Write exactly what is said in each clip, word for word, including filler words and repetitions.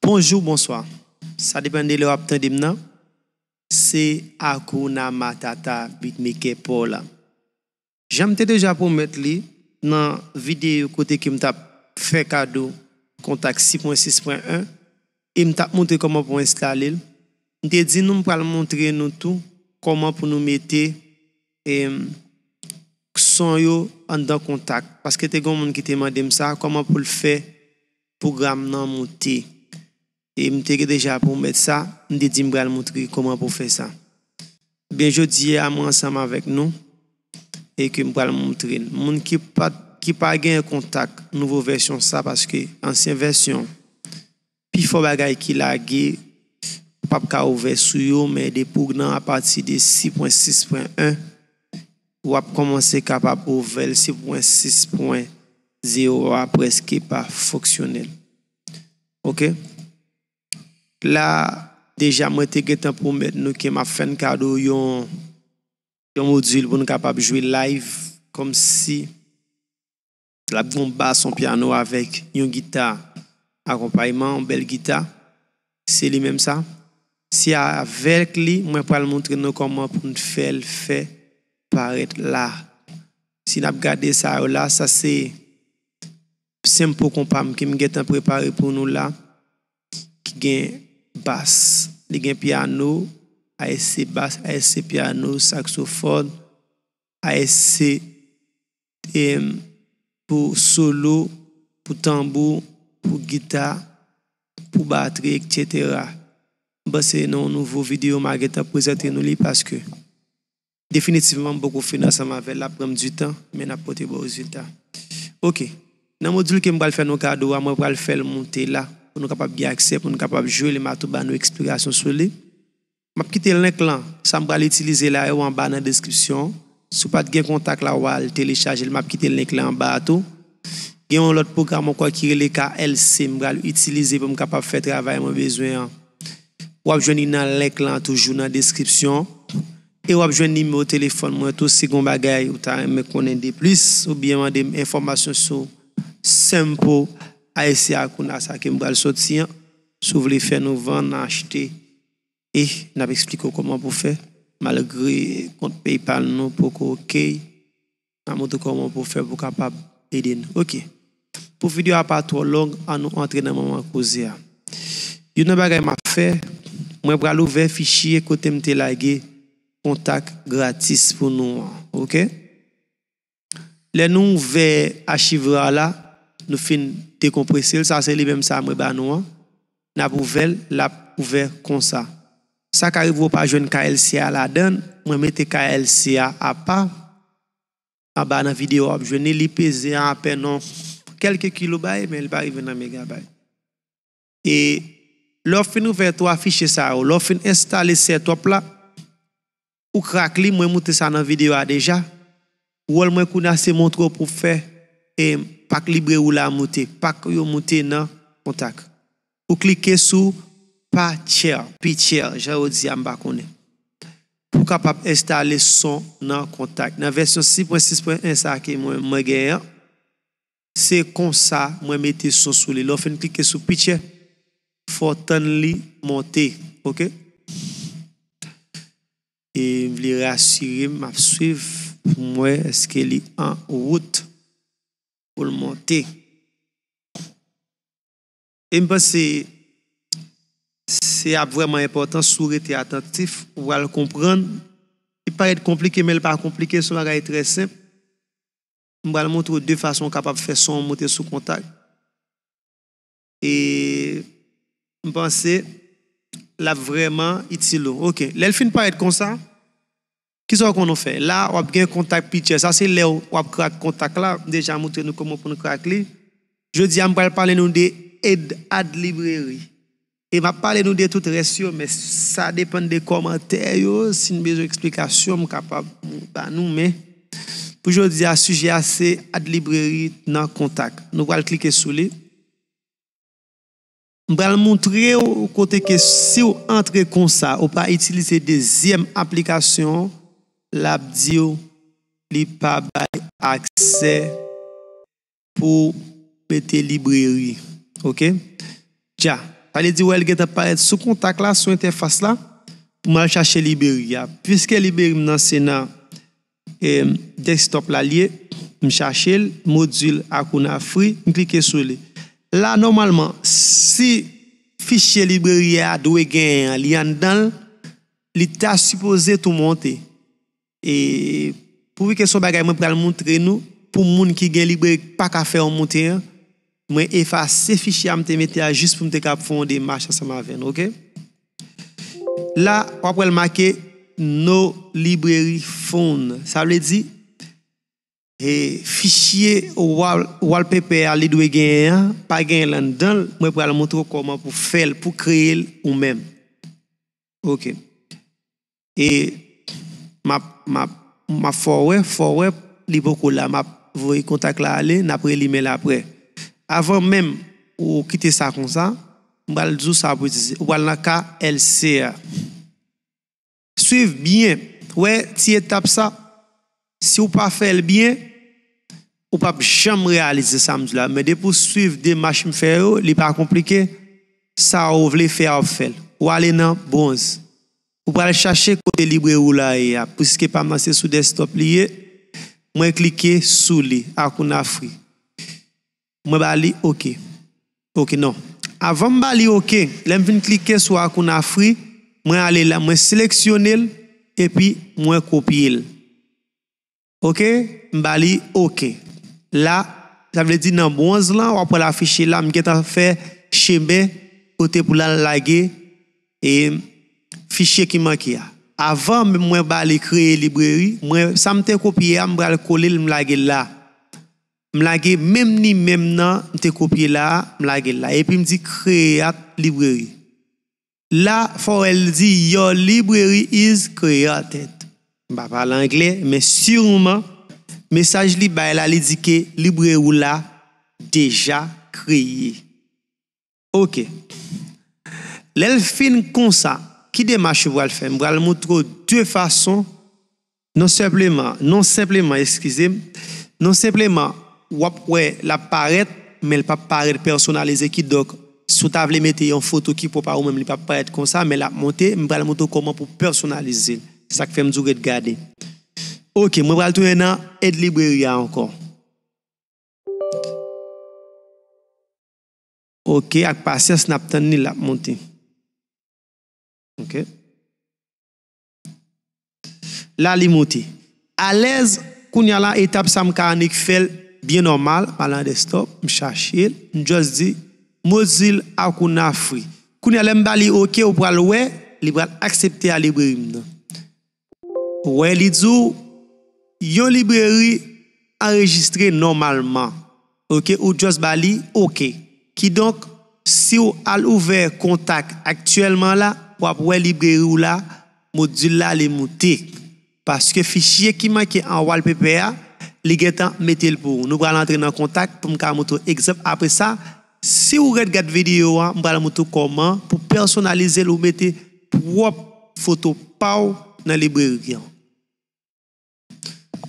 Bonjou, bonswa. Sa depann de lè w ap tande m nan. Se Hakuna Matata beatmaker pa w la. Jan m te deja pwomèt li nan videyo kote ke m t ap fè kado kontak sis pwen sis pwen en, e m t ap montre kòman pou enstale l, m te di nou m pral montre nou tou kòman pou nou mete, em, son yo anndan kontak. Paske te gen yon moun ki te mande m sa, kòman pou l fè pwogram nan moute. E m te deja pwomèt sa, m te di m pral montre kòman pou fè sa. Byen, jodi a, mwen ansanm avèk nou, e ke m pral montre n. Moun ki pa, ki pa gen kontak nouvo vèsyon sa, paske ansyen vèsyon, pifò bagay ki lage, ou p ap ka ouvè sou yo, men depi w nan apati de sis pwen sis pwen en, w ap kòmanse kapab ouvè l, sis pwen sis pwen zewo a prèske pa fonksyonèl. Oke? La, deja mwen te gentan pwomèt nou ke m ap fè n kado yon, yon modil pou n kapab jwe live, kòmsi l ap gen yon bas, yon pyano avèk yon gita akonpayman, yon bèl gita. Se li menm sa. Se avèk li, mwen pral montre nou kòman pou n fè l fè parèt la. Si n ap gade sa yo la, sa se senpo konpa m ke m gentan prepare pou nou la, ki gen bas, li gen pyano, A S C bas, A S C pyano, saksofòn, A S C, em, pou solo, pou tanbou, pou gita, pou batri, etsetera. M panse nan yon nouvo videyo, m a gentan prezante nou li paske definitivman, m poko fin ansanm avè l, l ap pran m ditan, men n ap pote bon rezilta. Oke. Nan modil ke m pral fè nou kado a, mwen pral fè l moute la, pou nou kapab gen aksè, pou nou kapab jwe li, m a tou ba nou eksplikasyon sou li. M ap kite link lan, sa m pral itilize la yo anba nan deskripsyon. Si w pa t gen kontak la, w al telechaje l, m ap kite link lan anba a tou. Gen yon lòt pwogram ankò ki rele K L C, m pral itilize pou m kapab fè travay mwen bezwen an. W ap jwenn li nan link lan toujou nan deskripsyon. E w ap jwenn nimewo telefòn mwen tou si gen yon bagay ou ta renmen konnen de plis, oubyen mande m enfòmasyon sou senpo A S C Hakuna sa ke m pral soti an. Si w vle fè nou vann, achte, e n ap eksplike w kòman pou fè, malgre kont PayPal nou poko oke. N a montre w kòman pou w fè pou w kapab ede n. Oke. Pou videyo a pa twò long, ann nou antre nan moman koze a. Youn nan bagay m ap fè, mwen pral ouvè fichye kote m te lage kontak gratis pou nou an. Oke? Lè nou ouvè achiv rar la, nou fin dekonprese l, sa se li menm sa mwen ba nou an. N ap ouvè l, l ap ouvè konsa. Sa ka rive w pa jwenn K L C a ladan l, mwen mete K L C a apa. Anba nan videyo w ap jwenn li, li peze apèn yon kèlke kilobay, men li pa rive nan megabay. E lè w fin ouvè twa fichye sa yo, lè w fin enstale setup la, ou crack li, mwen montre sa nan videyo a deja. Wòl mwen kounye a se montre w pou w fè, e, pak libreri w la moute, pak yo moute nan kontak. Ou klike sou Pitcher, Pitcher, jan yo di a, m pa konnen. Pou w kapab enstale son nan kontak. Nan vèsyon sis pwen sis pwen en sa ke mwen, mwen genyen an, se konsa mwen mete son sou li. Lè w fin klike sou Pitcher, fò w tann li monte, oke? E m vle rasire m, m ap swiv pou m wè èske li an wout pou l monte. E m panse se ap vrèman enpòtan si w rete atantif, ou pral konprann. Li parèt konplike, men li pa konplike, se yon bagay trè senp. M pral montre w de fason w kapab fè son w monte sou kontak. E m panse l ap vrèman itil ou. Oke, lè l fin parèt konsa, kisa w konn ou fè? La, w ap gen kontak Pitcher. Sa se lè w ap crack kontak la. M deja montre nou kòman pou nou crack li. Jodi a, m pral pale nou de add, add library. E m ap pale nou de tout rès yo, men sa depann de kòmantè yo. Si n bezwen eksplikasyon, m kapab ba nou, men pou jodi a, sijè a se add library nan kontak. Nou pral klike sou li. M pral montre w kote ke si w antre konsa, ou pa itilize dezyèm aplikasyon, l ap di w li pa bay aksè pou mete libreri. Oke? Dja. Sa vle di, wè, l gentan parèt sou kontak la, sou entèfas la, pou m al chache libreri a. Piske libreri m nan se nan e, desktop la l ye, m chache l, modil Akuna Free, m klike sou li. La, nòmalman, si fichye libreri a dwe genyen an, li anndan l, li ta sipoze tou monte. E, pouvi ke se yon bagay mwen pral montre nou, pou moun ki gen libreri k pa ka fè yon monte an, mwen efase fichye a m te mete a jis pou m te kab fè yon demach ansanm avè nou, oke? La, w ap wè l make No Library Found. Sa vle di, e, fichye wall-, wallpaper a li dwe genyen an, pa genyen l anndan l. Mwen pral montre w kòman pou fè l, pou kreye l ou menm. Oke. E m ap, m ap, m ap fè w wè, fè w wè, li poko la. M ap voye kontak la ale, n ap relimen l apre. Avan menm ou kite sa konsa, m pral di w sa pou itilize. Ou pral nan K L C a. Swiv byen. Wè ti etap sa. Si w pa fè l byen, ou p ap janm reyalize sa m di la. Men depi w swiv demach m fè yo, li pa konplike. Sa w vle fè a, w ap fè l. Ou ale nan bwonz. Ou pral chache kote libreri w la ye a. Piske pa m nan se sou desktop li ye, mwen klike sou li, Akuna Free. Mwen ba li oke. Oke, non. Avan m ba li oke, lè m fin klike sou Akuna Free, mwen ale la, mwen seleksyone l, epi mwen kopye l. Oke, m ba li oke. La, sa vle di nan bwonz lan, w ap wè l afiche la, m gentan fè chemen kote pou l al lage e fichye ki manke a. Avan menm mwen ba li kreye libreri, mwen, sa m te kopye a, m pral kole l, m lage l la. M lage menm li menm nan, m te kopye la a, m lage l la. Epi m di create library. La, fò w wè l di your library is created. M pa pale anglè, men siman, mesaj li bay la, li di ke libreri w la deja kreye. Oke. Lè l fin konsa, ki demach ou pral fè? M pral montre w de fason, non senpleman, non senpleman, eskize m, non senpleman, w ap wè l ap parèt, men l p ap parèt pèsonalize. Kidonk, si w ta vle mete yon foto ki pwòp a ou menm, li p ap parèt konsa, men l ap monte. M pral montre w kòman pou pèsonalize l. Se sa k fè m di w ret gade. Oke, mwen pral tounen nan Add Library a ankò. Oke, ak pasyans, n ap tann li, l ap monte. Oke. La, li monte. Alèz, kounye a la, etap sa, m ka annik fè l byen nòmal. M al nan desktop, m chache l, m just di, Mozilla Akuna Free. Kounye a, lè m ba li oke, ou pral wè, li pral aksepte a libreri m nan. Ou wè, li di w, yon libreri anrejistre nòmalman. Oke, ou just ba li oke. Kidonk, si w al ouvè kontak aktyèlman la, w ap wè libreri w la, modil la, li moute. Paske fichye ki manke an wallpaper a, li gentan mete l pou ou. Nou pral antre nan kontak pou m ka montre w egzanp. Apre sa, si w ret gad videyo a, m pral montre w kòman pou pèsonalize l, ou mete pwòp foto pa w nan libreri an.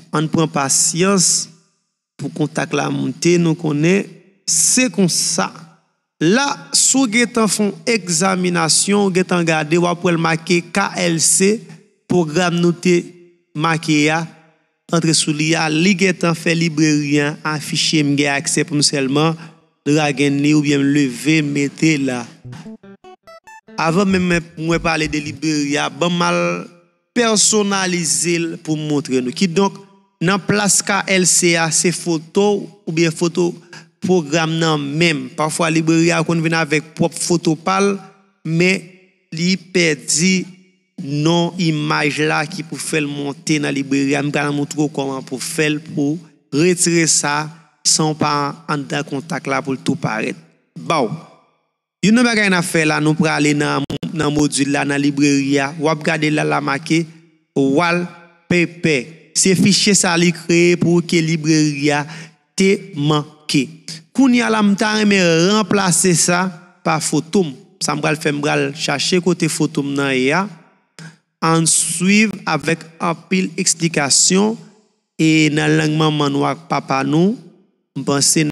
Ann pran pasyans pou kontak la monte, nou konnen se konsa. La, si w gentan fè yon egzaminasyon, w gentan gade, w ap wè l make K L C, pwogram nou te make a, antre sou li a, li gentan fè libreri an afiche, m gen aksè pou m sèlman drag in li oubyen m leve, m mete la. Avan menm mwen, mwen pale de libreri a, ban m al pèsonalize l pou m montre nou. Kidonk, nan plas K L C a, se foto w oubyen foto pwogram nan menm. Pafwa, libreri a konn vin avèk pwòp foto pa l, men li pèdi non imaj la ki pou fè l monte nan libreri a. M pral montre w kòman pou fè l pou retire sa san w pa anndan kontak la pou l tou parèt ba w. Youn nan bagay n ap fè la, nou prale nan, nan modil la, nan libreri a. W ap gade la, la make wallpaper. Se fichye sa li kreye pou ke libreri a te manke. Kounye a la, m ta renmen ranplase sa pa foto m. Sa m pral fè, m pral chache kote foto m nan ye a. Ann swiv avèk anpil eksplikasyon e nan lang manman nou ak papa nou, m panse